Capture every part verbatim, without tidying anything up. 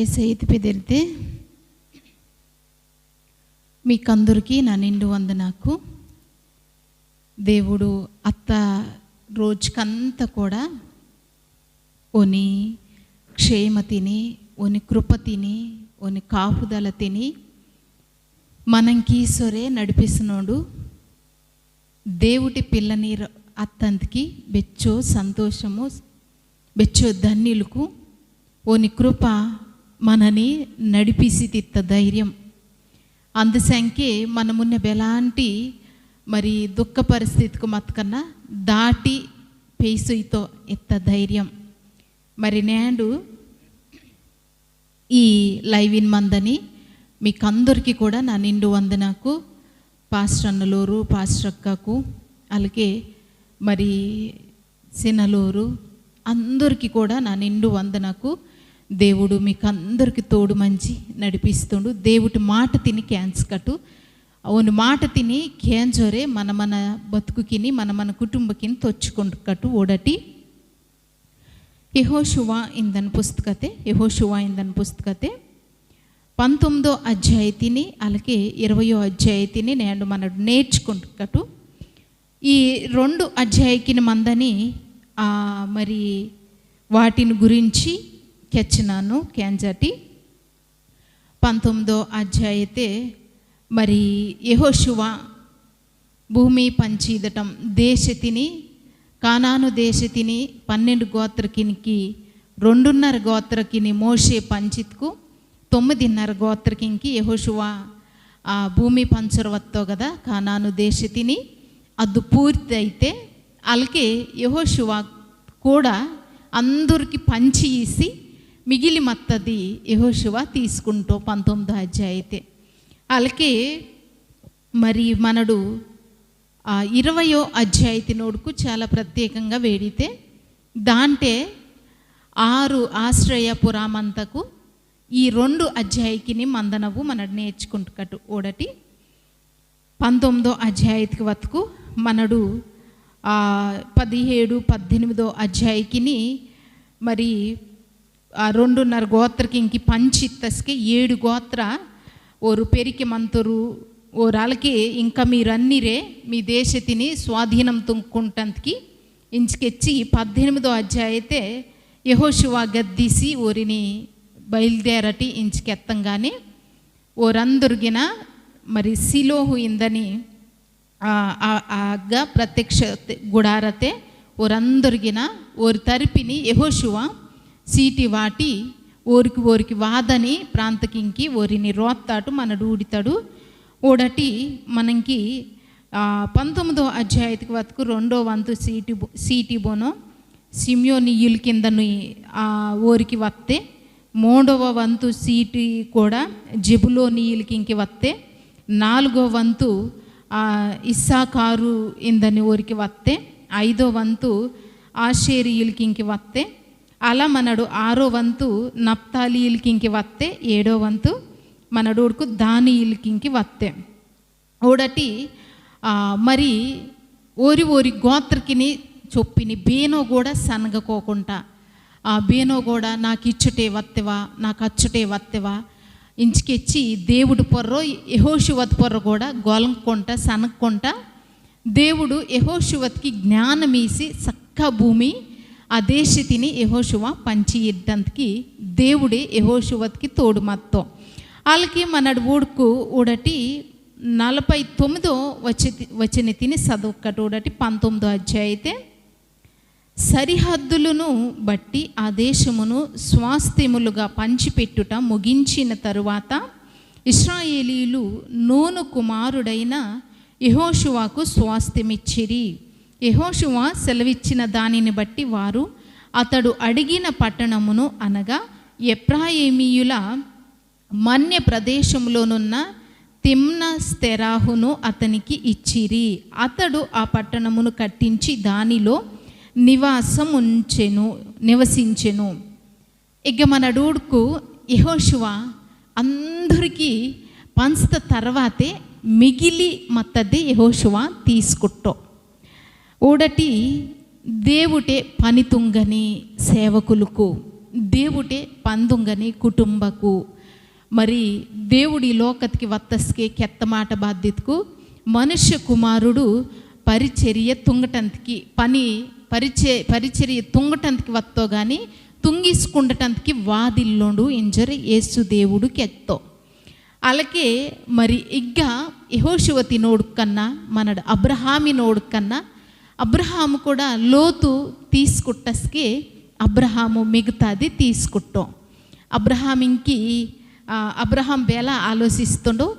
ఏసయ్యతి పెదిరితే మీకందరికీ నా నిండు వందనాకు. దేవుడు అత్త రోజుకంతా కూడా ఓని క్షేమతిని, ఓని కృపతిని, ఓని కాపుదలతిని మనంకి సొరే నడిపిస్తున్నాడు. దేవుటి పిల్లనీరు అత్తంతకి బెచ్చో సంతోషము, బెచ్చో ధన్యులకు. ఓని కృప మనని నడిపిసి తిత్త ధైర్యం. అందుసంకే మనమున్న ఎలాంటి మరి దుఃఖ పరిస్థితికి మతకన్నా దాటి పేసుయితో ఎత్త ధైర్యం. మరి నేడు ఈ లైవిన్ మందని మీకందరికీ కూడా నా నిండు వందనాకు. పాస్టర్ అన్నలోరు, పాస్టర్ అక్కకు, అలాగే మరి సినలోరు అందరికీ కూడా నా నిండు వందనాకు. దేవుడు మీకు అందరికీ తోడు మంచి నడిపిస్తుండు. దేవుటి మాటతిని కేంజకటు, ఓని మాటతిని కేంజోరే మన మన బతుకుకిని, మన మన కుటుంబకిని తొచ్చుకుంటుకటు. ఓడటి యెహోషువ ఇందన్ పుస్తకతే, యెహోషువ ఇందన్ పుస్తకతే పంతొమ్మిదో అధ్యాయతిని, అలాగే ఇరవయో అధ్యాయతిని నేడు మనడు నేర్చుకుంటుకటు. ఈ రెండు అధ్యాయకిని మందని, ఆ, మరి వాటిని గురించి కెచ్చినాను కేంజటి. పంతొమ్మిదో అధ్యాయతే మరి యెహోషువ భూమి పంచిదటం దేశతిని, కానాను దేశతిని పన్నెండు గోత్రకినికి రెండున్నర గోత్రకిని మోషే పంచిత్కు తొమ్మిదిన్నర గోత్రకినికి యెహోషువ ఆ భూమి పంచరవత్తో కదా కానాను దేశతిని. అది పూర్తి అయితే అలాగే యెహోషువ కూడా అందరికి పంచి ఇసి మిగిలి మత్తది యెహోషువ తీసుకుంటూ పంతొమ్మిదో అధ్యాయతే. అలాగే మరి మనడు ఆ ఇరవయో అధ్యాయతి నోడుకు చాలా ప్రత్యేకంగా వేడితే దాంటే ఆరు ఆశ్రయ పురామంతకు ఈ రెండు అధ్యాయకిని మందనవు మనడు నేర్చుకుంటుకటు. ఓడటి పంతొమ్మిదో అధ్యాయతికి వరకు మనడు ఆ పదిహేడు పద్దెనిమిదో అధ్యాయకిని మరి ఆ రెండున్నర గోత్రకింకి పంచిత్తస్కే ఏడు గోత్ర ఓరు పెరికె మంతోరు. ఓరు అలకే ఇంకా మీరన్నిరే మీ దేశతిని స్వాధీనం తుంకుంటంతకి ఇంచుకెచ్చి పద్దెనిమిదో అధ్యాయతే యెహోషువ గద్దిసి ఓరిని బయలుదేరటి ఇంచుకెత్తంగానే ఓరందరిగిన మరి సిలోహు ఇందని ఆ, ఆ, ఆ అగ్గ ప్రత్యక్ష గుడారతే ఓరందరిగిన ఓరి తరిపిని యెహోషువ సీటి వాటి ఓరికి ఓరికి వాదని ప్రాంతకింకి ఓరిని రోత్తాటు మనడు ఊడితాడు. ఓడటి మనంకి ఆ, పంతొమ్మిదో అధ్యాయతికి వరకు రెండో వంతు సీటి బో- సీటి బోనో సిమ్యోని ఇల్కిందని ఆ ఓరికి వత్తే. మూడవ వంతు సీటి కూడా జెబులోని ఇల్కింకి వత్తే. నాలుగో వంతు ఆ ఇస్సాకారు ఇందని ఓరికి వత్తే. ఐదో వంతు ఆషేరి ఇల్కింకి వత్తే. అలా మనడు ఆరో వంతు నప్తాలి ఇల్కింకి వత్తే. ఏడో వంతు మనడు ఊడుకు దాని ఇల్కింకి వత్తే. ఓడటి ఆ, మరి ఓరి ఓరి గోత్రకిని చొప్పిని బేనో కూడా సనగకోకుంట ఆ బేనో కూడా నాకు ఇచ్చుటే వత్తెవా, నాకు అచ్చుటే వత్తెవా ఇంచుకెచ్చి దేవుడు పొర్రో యెహోషువత్ పొర్రో కూడా గొలంకొంట సనక్కొంట దేవుడు యెహోషువత్కి జ్ఞానమీసి సక్క భూమి ఆ దేశతిని యెహోషువ పంచి ఇద్దంతకి దేవుడే యెహోషువత్కి తోడు మత్తో. వాళ్ళకి మనడు ఊడుకు ఊడటి నలభై తొమ్మిదో వచ వచనతిని చదువుకట. ఊడటి పంతొమ్మిదో అధ్యాయతే సరిహద్దులను బట్టి ఆ దేశమును స్వాస్థ్యములుగా పంచిపెట్టుట ముగించిన తరువాత ఇస్రాయేలీయులు నూను కుమారుడైన యెహోషువకు స్వాస్థ్యమిచ్చిరి. యెహోషువ సెలవిచ్చిన దానిని బట్టి వారు అతడు అడిగిన పట్టణమును అనగా ఎఫ్రాయిమీయుల మన్య ప్రదేశములోనున్న తిమ్నస్తెరాహును అతనికి ఇచ్చిరి. అతడు ఆ పట్టణమును కట్టించి దానిలో నివాసముంచెను, నివసించెను. ఇక మనడు ఊడుకు యెహోషువ అందరికీ పంచుత తర్వాతే మిగిలి మత్తది యెహోషువ తీసుకుట్టో. ఊడటి దేవుటే పని తుంగని సేవకులకు దేవుటే పందుంగని కుటుంబకు. మరి దేవుడి లోకత్కి వత్తస్కే కెత్త మాట బాధ్యతకు మనుష్య కుమారుడు పరిచర్య తుంగటంతకి పని పరిచే-, పరిచర్య తుంగటంతకి వత్తో గాని తుంగిసుకుండటంతకి వాదిల్లోండు ఇంజర్ యేసు దేవుడు కెత్తో. అలాగే మరి ఇగ్గ యెహోషువ తినోడు కన్నా మనడు అబ్రహామి నోడు కన్నా అబ్రహాము కూడా లోతు తీసుకుట్టస్కే అబ్రహాము మిగతాది తీసుకుట్టో. అబ్రహామింకి, ఆ, అబ్రహాం బేలా ఆలోచిస్తుండో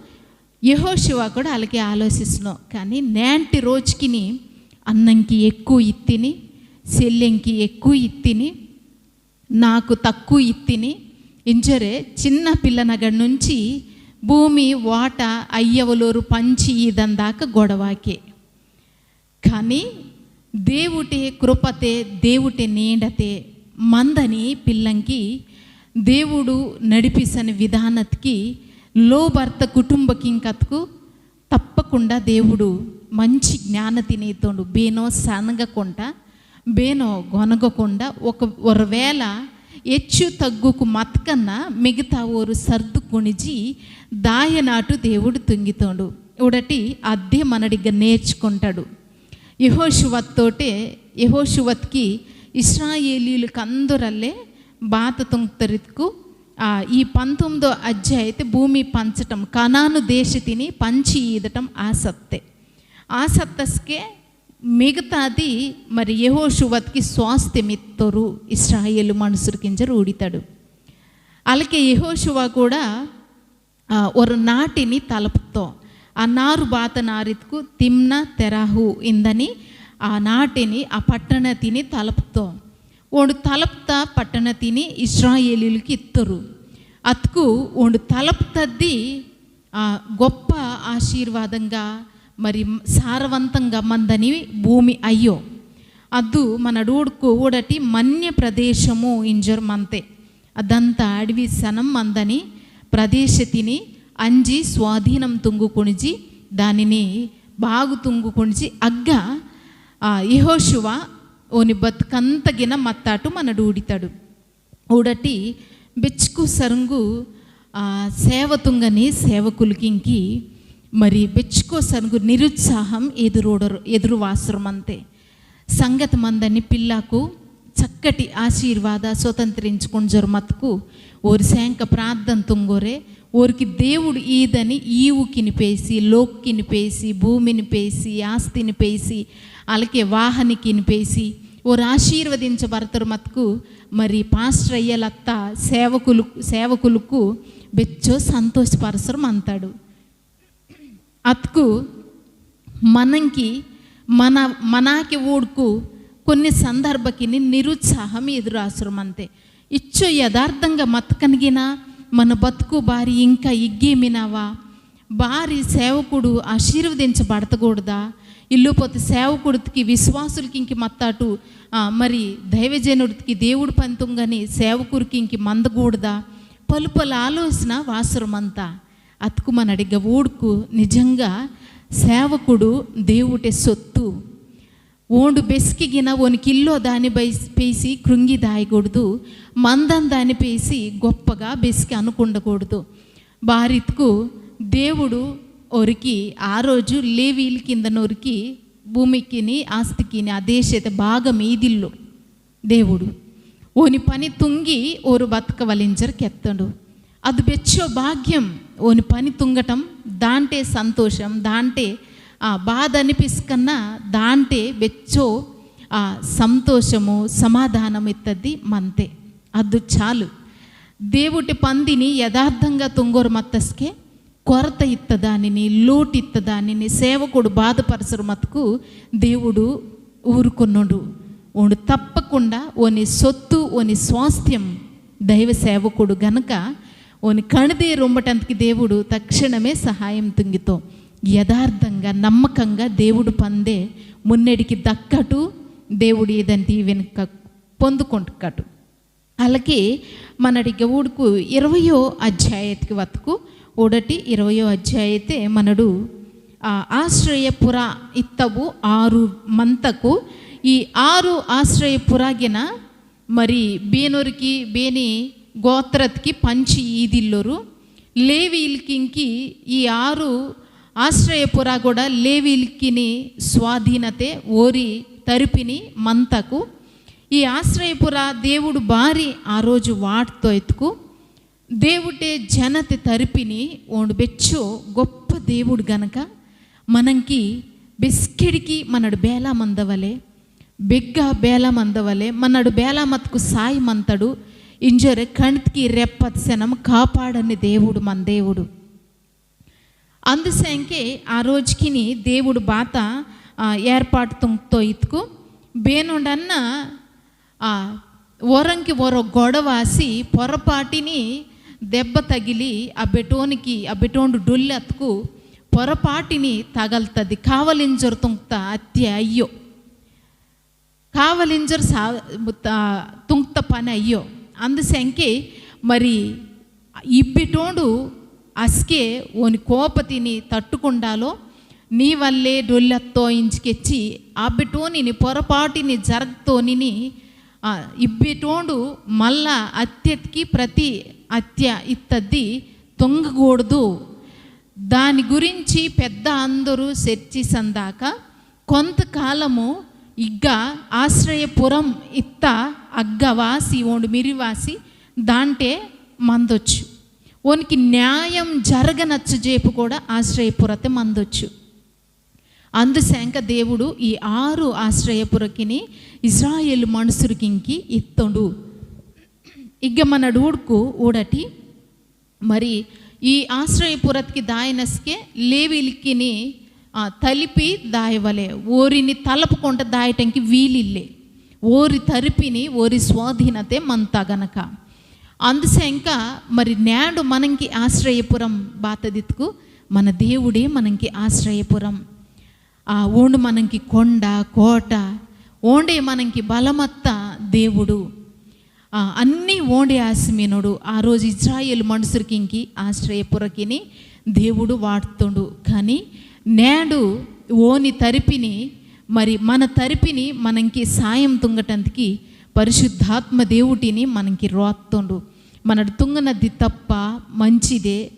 యెహోషువ కూడా అలాగే ఆలోచిస్తున్నాం. కానీ నేంటి రోజుకిని అన్నంకి ఎక్కువ ఇత్తిని, సెల్లెంకి ఎక్కువ ఇత్తిని, నాకు తక్కువ ఇత్తిని, ఇంజరే చిన్న పిల్లనగడ నుంచి భూమి వాట అయ్యవలోరు పంచి ఈదందాక గొడవాకే. కానీ దేవుటే కృపతే, దేవుటే నీడతే మందని పిల్లంకి దేవుడు నడిపిసని విధానత్కి లోబర్త కుటుంబకింకత్కు తప్పకుండా దేవుడు మంచి జ్ఞాన తినేతోండు. బేనో సనగకొండ, బేనో గొనగకొండ, ఒక ఒకవేళ హెచ్చు తగ్గుకు మత్కన్న మిగతా ఓరు సర్దు కొనిజి దాయనాటు దేవుడు తుంగితోండు. ఉడటి అద్దె మనడిగ నేర్చుకుంటాడు. యెహోషువత్తోటే, యెహోషువత్కి ఇస్రాయేలీయులకు అందరల్లే బాత తుంగ్తరిత్కు, ఆ, ఈ పంతొమ్మిదో అధ్యాయతే భూమి పంచటం, కనాను దేశతిని పంచి ఈదటం ఆసత్తే. ఆసత్తస్కే మిగతాది మరి యెహోషువత్కి స్వాస్థ్యమిత్తరు ఇస్రాయేలు మనుషులకింజరు ఊడితాడు. అలాగే యెహోషువ కూడా ఆ, ఒరు నాటిని తలప్తో. ఆ నారు బాత నారిత్కు తిమ్న తెరాహు ఇందని ఆ నాటిని ఆ పట్టణతిని తలప్తో. ఓండు తలప్త పట్టణతిని ఇస్రాయేలీయులకి ఇత్తరు. అత్కు ఓండు తలప్తద్ది, ఆ, గొప్ప ఆశీర్వాదంగా మరి సారవంతంగా మందని భూమి అయ్యో. అద్దు మనడు ఊడ్కు ఊడటి మన్య ప్రదేశము ఇంజర్ మంతే. అదంతా అడవి సనం మందని ప్రదేశతిని అంజి స్వాధీనం తుంగుకొనిజి దానిని బాగు తుంగుకొనిజి అగ్గ, ఆ, యెహోషువ ఓని బతుకంతగిన మత్తాటు మనడు ఊడితాడు. ఊడటి బెచ్చుకు సరుంగు, ఆ, సేవ తుంగని సేవకులకింకి మరి బెచ్చుకో సరుంగు నిరుత్సాహం ఎదురు, ఎదురు వాసురమంతే. సంగతి మందని పిల్లకు చక్కటి ఆశీర్వాద స్వతంత్రించుకుంజరు మత్కు ఓరి శాంక ప్రార్థన తుంగోరే, ఓరికి దేవుడు ఈదని ఈవుకిని పేసి, లోక్కిని పేసి, భూమిని పేసి, ఆస్తిని పేసి, అలాగే వాహనికిని పేసి, ఓరు ఆశీర్వదించబడతారు మత్కు మరి పాస్టర్ అయ్యలత్త సేవకులు, సేవకులకు బెచ్చో సంతోషపరచరు మంతాడు. అత్కు మనంకి మన, మనాకి ఊడ్కు కొన్ని సందర్భకిని నిరుత్సాహం ఎదురాసురమంతే. ఇచ్చో యథార్థంగా మతకనిగిన మన బతుకు బారి ఇంకా ఇగ్గేమినావా? బారి సేవకుడు ఆశీర్వదించబడతకూడదా? ఇల్లుపోతే సేవకుడికి విశ్వాసులకి ఇంక మత్తాటు, ఆ, మరి దైవజనుడికి దేవుడు పంతుంగని సేవకుడికి ఇంక మందకూడదా? పలు పలు ఆలోచన వాసురమంతా. అతుకు మనడిగ ఊడ్కు నిజంగా సేవకుడు దేవుటే సొత్తు. ఓండు బెస్కిగిన ఓని కిల్లో దాని బై-, పేసి కృంగి దాయకూడదు, మందం దాని పేసి గొప్పగా బెస్కి అనుకుండకూడదు. బారిత్కు దేవుడు ఒరికి ఆ రోజు లేవీలు కిందనొరికి భూమికిని ఆస్తికిని ఆ దేశతే బాగా మీదిల్లు. దేవుడు ఓని పని తుంగి ఓరు బతకవలించరు కెత్తండు. అది బెచ్చో భాగ్యం. ఓని పని తుంగటం దాంటే సంతోషం, దాంటే ఆ బాధ అనిపిస్కన్నా దాంటే బెచ్చో ఆ సంతోషము సమాధానం ఇత్తది మంతే. అది చాలు. దేవుటి పందిని యథార్థంగా తుంగోరు మత్తస్కే కొరత ఇత్తదానిని, లోటిత్తదానిని సేవకుడు బాధపరచరు మతుకు దేవుడు ఊరుకొనుండు. ఓండు తప్పకుండా ఓని సొత్తు, ఓని స్వాస్థ్యం దైవ సేవకుడు గనక ఓని కణదే రొమ్మటంతకి దేవుడు తక్షణమే సహాయం తుంగితో. యథార్థంగా, నమ్మకంగా దేవుడు పందే మున్నెడికి దక్కటు, దేవుడు ఏదంటే వెనుక పొందుకొంటుకటు. అలాగే మనడిగ ఊడుకు ఇరవయో అధ్యాయత్కి వత్తుకు, ఊడటి ఇరవయో అధ్యాయతే మనడు, ఆ, ఆశ్రయపుర ఇత్తవు ఆరు మంతకు, ఈ ఆరు ఆశ్రయపురగిన మరి బేనోరికి బేని గోత్రత్కి పంచి ఈదిల్లోరు. లేవి ఇల్కింకి ఈ ఆరు ఆశ్రయపుర కూడా లేవి ఇల్కిని స్వాధీనతే ఓరి తరిపిని మంతకు. ఈ ఆశ్రయపుర దేవుడు బారి ఆ రోజు వాట్తో ఎత్తుకు దేవుటే జనత తరిపిని ఓండు బెచ్చో గొప్ప దేవుడు గనక మనంకి బెస్కెడికి మనడు బేలా మందవలే, బెగ్గ బేలా మందవలే, మనడు బేలా మత్కు సాయి మంతడు. ఇంజొరె కణ్త్కి రెప్పత్సెనం కాపాడని దేవుడు మన దేవుడు. అందుసేంకే ఆ రోజుకిని దేవుడు బాత, ఆ, ఏర్పాటు తుంగ్తో ఇత్కు బేనోండన్న, ఆ, ఒరంకి ఒరొ గొడవాసి పొరపాటిని దెబ్బ తగిలి ఆ బెటోనికి, ఆ బెటోండు డొల్లత్కు పొరపాటిని తగల్తది. కావలింజొరు తుంగ్త అత్య అయ్యో. కావలింజర్ సా-, ముత్త-, తుంక్త పని అయ్యో. అందుసెంకే మరి ఇబ్బిటోండు అస్కే ఓని కోపతిని తట్టుకుండాలో, నీ వల్లే డొల్లత్తో ఇంచికెచ్చి, అబ్బిటోనిని పొరపాటిని జరగ్తోనిని, ఆ, ఇబ్బిటోండు మళ్ళా అత్యత్కి ప్రతి అత్య ఇత్తద్ది తొంగకూడదు. దాని గురించి పెద్ద అందరూ చర్చిసందాక కొంతకాలము ఇగ్గ ఆశ్రయపురం ఇత్త అగ్గవాసి ఓండు మిరివాసి దాంటే మందొచ్చు. ఓనికి న్యాయం జరగనచ్చు జేపు కూడా ఆశ్రయపురతే మందొచ్చు. అందుసేంక దేవుడు ఈ ఆరు ఆశ్రయపురకిని ఇజ్రాయేల్ మనుసురికింకి ఇత్తొండు. ఇగ్గ మనడు ఊడ్కు ఊడటి మరి ఈ ఆశ్రయపురత్కి దాయనస్కే లేవీల్కిని, ఆ, తలిపి దాయవలే, ఓరిని తలపకుండా దాయటంకి వీలిల్లే, ఓరి తరిపిని ఓరి స్వాధీనతే మంత గనక. అందుసేంక మరి నేడు మనంకి ఆశ్రయపురం బాతదిత్కు మన దేవుడే మనంకి ఆశ్రయపురం. ఆ, ఓండు మనంకి కొండ, కోట, ఓండే మనంకి బలమత్త దేవుడు. ఆ, అన్నీ ఓండే ఆసిమినోడు. ఆ రోజు ఇజ్రాయేల్ మనుసురికింకి ఆశ్రయపురకిని దేవుడు వాడుతుండు. కానీ నేడు ఓని తరిపిని, మరి మన తరిపిని మనంకి సాయం తుంగటందుకి పరిశుద్ధాత్మ దేవుటిని మనంకి రోత్తుండు. మనడు తుంగనది తప్ప మంచిదే,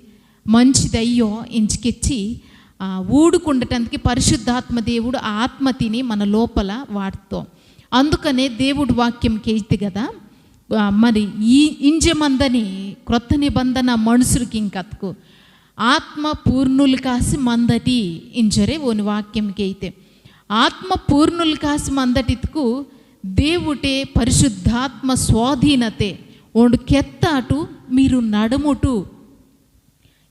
మంచిదయ్యో ఇంచుకెచ్చి, ఆ, ఊడుకుండటానికి పరిశుద్ధాత్మ దేవుడు ఆ ఆత్మ తిని మన లోపల వాడుతో. అందుకనే దేవుడు వాక్యం కేయితే కదా, ఆ, మరి ఈ ఇంజమందని క్రొత్త నిబంధన మనుషులకి ఇంకత్కు ఆత్మ పూర్ణులు కాసి మందటి ఇంజరే ఓని వాక్యం కేయితే. ఆత్మ పూర్ణులు కాసి మందటిత్కు దేవుటే పరిశుద్ధాత్మ స్వాధీనతే ఓండు కెత్తాటు మీరు నడుముటు.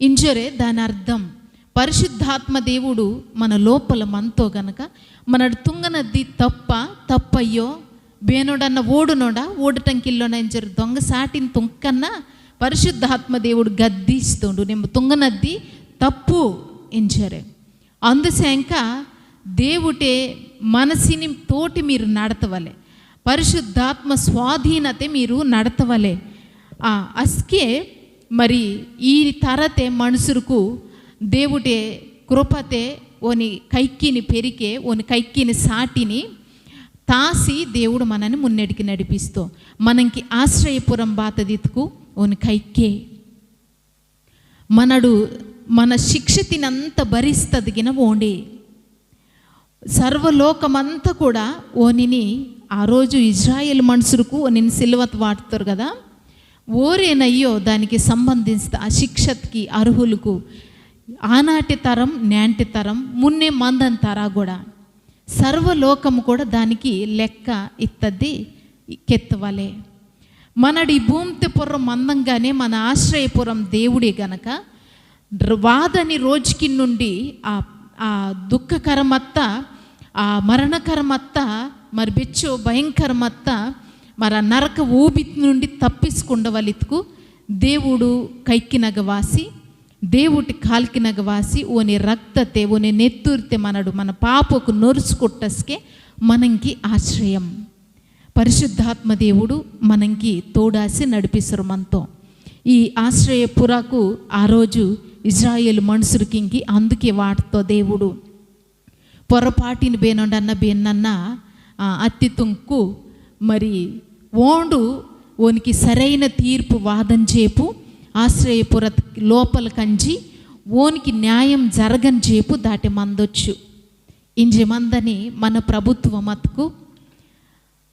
ఇంజరే దాని అర్థం. పరిశుద్ధాత్మ దేవుడు మన లోపల మనతో గనక మనడు తుంగనద్ది తప్ప, తప్పయ్యో, బేనోడన్న ఓడునోడా, ఓడటంకిల్లోనా ఇంజరు దొంగ సాటిని తుంకన్నా పరిశుద్ధాత్మ దేవుడు గద్దిస్తుండు. నిమ్మ తుంగనద్ది తప్పు ఇంజరే. అందుసేంక దేవుటే మనసిని తోటి మీరు నడతవలే, పరిశుద్ధాత్మ స్వాధీనతే మీరు నడతవలే. ఆ, అస్కే మరి ఈ తరతే మనుసురుకు దేవుటే కృపతే ఓని కైకిని పెరికే, ఓని కైకిని సాటిని తాసి దేవుడు మనని మున్నెడికి నడిపిస్తో. మనంకి ఆశ్రయపురం బాతదిత్కు ఓని కైకే. మనడు మన శిక్ష తినంత భరిస్తదిగిన ఓండే. సర్వలోకమంతా కూడా ఓనిని ఆ రోజు ఇజ్రాయెల్ మనుషులకు ఓనిని సిలువత్ వాటుతారు కదా, ఓరేనయ్యో దానికి సంబంధించిన ఆ శిక్షకి అర్హులకు ఆనాటి తరం, నేంటి తరం, మున్నే మందని తరా కూడా సర్వలోకము కూడా దానికి లెక్క ఇత్తది కెత్తవలే. మనడి భూమితే పొర్ర మందంగానే మన ఆశ్రయపురం దేవుడే గనక ర-, వాదని రోజుకి నుండి ఆ, ఆ దుఃఖకరమత్త, ఆ మరణకరమత్త, మరి బెచ్చో భయంకరమత్త, మరి ఆ నరక ఊబి నుండి తప్పించుకుండవలితుకు దేవుడు కైకినగ వాసి, దేవుటి కాల్కినగ వాసి, ఓని రక్తతే, ఓని నెత్తురితే మనడు మన పాపకు నొరుచుకుట్టస్కే మనంకి ఆశ్రయం. పరిశుద్ధాత్మ దేవుడు మనంకి తోడాసి నడిపిస్తారు మనతో. ఈ ఆశ్రయపురకు ఆ రోజు ఇజ్రాయేల్ మనుషులకింకి అందుకే వాటితో దేవుడు పొరపాటిని బేనొండన్న బేనన్న, ఆ, అత్తి తుంకు మరి ఓండు ఓనికి సరైన తీర్పు వాదన చేపు, ఆశ్రయపుర లోపల కంజి ఓనికి న్యాయం జరగని చేపు దాటి మందొచ్చు. ఇంజి మందని మన ప్రభుత్వ మత్కు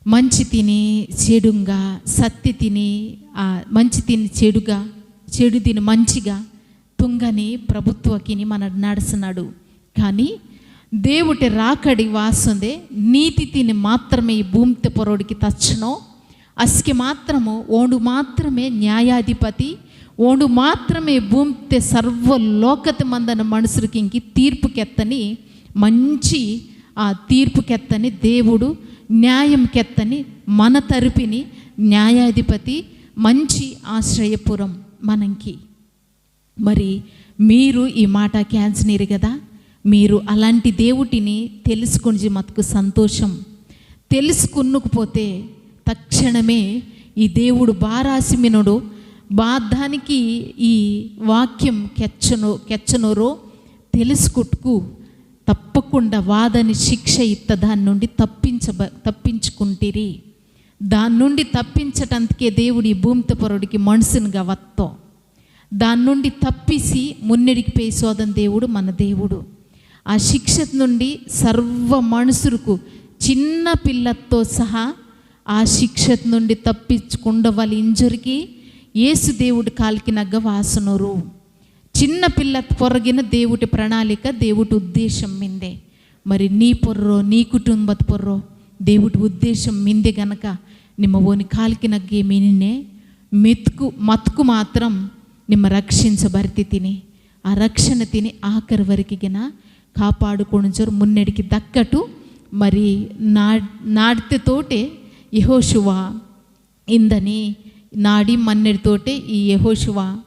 మంచి తిని చెడుంగా, సత్య తిని, ఆ, మంచి తిని చెడుగా, చెడు తిని మంచిగా తుంగని ప్రభుత్వకిని మన నడుస్తున్నాడు. కానీ దేవుటి రాకడి వాసుందే నీతి తిని మాత్రమే ఈ భూమితే పొరడికి తచ్చనో. అస్కి మాత్రము ఓండు మాత్రమే న్యాయాధిపతి, ఓండు మాత్రమే భూమితే సర్వలోకతి మందన మనుషులకి ఇంకి తీర్పు కెత్తని మంచి, ఆ తీర్పు కెత్తని దేవుడు, న్యాయం కెత్తని మన తరపుని న్యాయాధిపతి, మంచి ఆశ్రయపురం మనంకి. మరి మీరు ఈ మాట కేంజనీరు కదా, మీరు అలాంటి దేవుటిని తెలుసుకుని మతుకు సంతోషం. తెలుసుకున్నకపోతే తక్షణమే ఈ దేవుడు బారాసిమినుడు బాధానికి ఈ వాక్యం కెచ్చను కెచ్చనోరో తెలుసుకుట్టుకు తప్పకుండా వాదని శిక్ష ఇత్త దాని నుండి తప్పించబ తప్పించుకుంటిరి. దాని నుండి తప్పించటానికే దేవుడు ఈ భూమిత పొరడికి మనుషునిగా వత్తో. దాని నుండి తప్పిసి మున్నెడికి పేసోదని దేవుడు మన దేవుడు. ఆ శిక్ష నుండి సర్వ మనుషులకు, చిన్న పిల్లతో సహా ఆ శిక్ష నుండి తప్పించుకుండవలి ఇంజరికి యేసు దేవుడు కాలికినగ్గ వాసనరు. చిన్న పిల్ల పొరగిన దేవుటి ప్రణాళిక, దేవుటి ఉద్దేశం మిందే. మరి నీ పొర్రో, నీ కుటుంబత పొర్రో దేవుటి ఉద్దేశం మిందే గనక నిమ్మ ఓని కాలికినగ్గే మినినే మెతుకు మతుకు మాత్రం నిమ్మ రక్షించబడితే తిని, ఆ రక్షణ తిని ఆఖరి వరకు గిన కాపాడుకొనుంచరు మున్నెడికి దక్కటు. మరి నా నాడితే తోటే యెహోషువ ఇందని నాడి మన్నెడితోటే ఈ యెహోషువ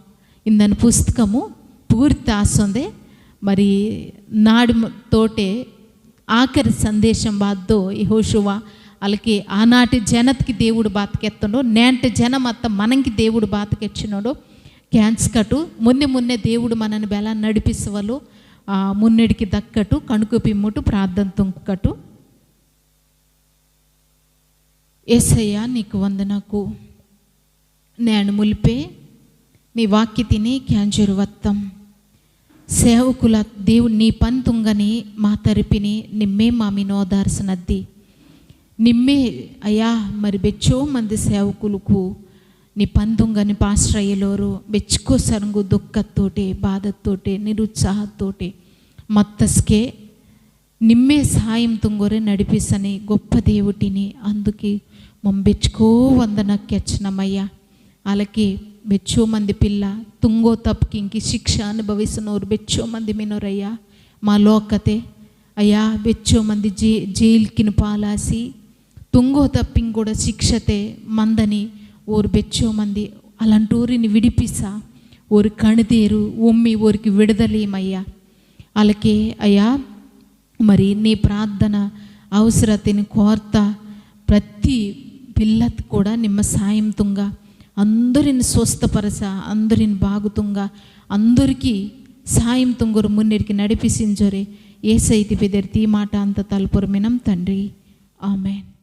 ఇందని పుస్తకము పూర్తి ఆసొందే. మరి నాడి మ- తోటే ఆఖరి సందేశం బాద్దో యెహోషువ అలాగే ఆనాటి జనత్కి దేవుడు బాతకెత్తుండో, నేంటి జనం అత్త మనంకి దేవుడు బాతకెచ్చినోడో కేంజకటు. మున్నే మున్నే దేవుడు మనని బెలా నడిపిసవలో ఆ మున్నెడికి దక్కటు కణుకు పిమ్ముటు ప్రార్థన తుంకటు. ఏసయ్యా, నీకు వందనకు. నేను ములిపే నీ వాక్యతిని కేంజరు వత్తం. సేవకుల దేవుడు నీ పని తుంగని మా తరపిని నిమ్మే మామిని ఓదార్సనద్ది. నిమ్మే అయ్యా, మరి బెచ్చో మంది సేవకులకు నీ పని తుంగని పాస్రయ్యలోరు బెచ్చుకో సరంగు దుఃఖతోటే, బాధతోటే, నిరుత్సాహతోటే మత్తస్కే నిమ్మే సాయం తుంగోరే నడిపిసని గొప్ప దేవుటిని. అందుకే మొంబెచ్చుకో వందన కెచ్చనమయ్యా. అలాగే బెచ్చో మంది పిల్ల తుంగో తప్పుకింకి శిక్ష అనుభవిస్తున్నోరు బెచ్చో మంది మినోరయ్యా. మా లోకతే అయ్యా బెచ్చో మంది జే జైల్కిని పాలాసి తుంగో తప్పింకి కూడా శిక్షతే మందని ఓరు బెచ్చో మంది. అలాంటోరిని విడిపిసా. ఓరు కణిదేరు ఉమ్మి ఓరికి విడుదలేమయ్యా. అలాగే అయ్యా, మరి నీ ప్రార్థన అవసరతని కోర్త ప్రతి పిల్లత్ కూడా నిమ్మ సాయం తుంగ, అందరిని స్వస్థపరచ, అందరిని బాగుతుంగ, అందరికీ సాయం తుంగరు మున్నెడికి నడిపిసించొరే. ఏసైతి బెదర్తి ఈ మాట అంత తలపురమినం తండ్రి. ఆమెన్.